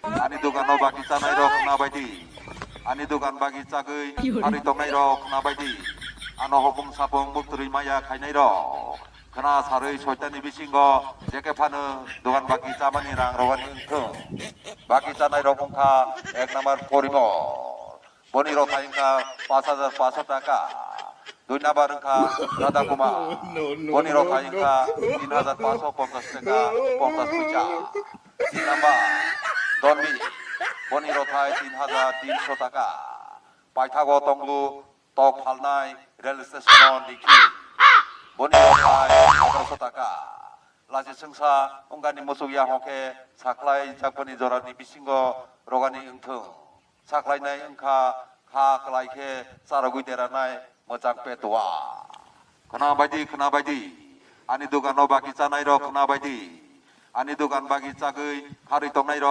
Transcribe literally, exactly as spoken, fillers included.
Ani dogano bagi chanai rok khna baidi. Ani dogan bagi chagwi harwi tongnai rok khna baidi. Ano hopung sapung muktwrwi maya khainai rok khna sarwi soitani bisingo jeke phano dogan bagi chamani rang rogani wngthung. Bagi chanai rok wngkha ek number Porimor. Boni rothai wngkha paanch hajar paanch sho taka. Dui number wngkha Radha Kumar. Boni rothai wngkha tin hajar paanch sho ponchas taka ponchas poisa. Tin number Donbi. Boni rothai tin hajar tin sho taka. Paithago tongo tok phalnai rail station o Niki. Boni rothai agarso taka. Lachi sengsa wngkani muchuk ya hokhe sakhlai jakbani jorani bisingo rogani wngthung. Sakhlainai wngkha kha kwlai khe charogwi deranai mwchang petua. Khna baidi, khna baidi. Ani dogano bagi chanai rok khna baidi. Ani dogan bagi chagwi harwi tongnai rok.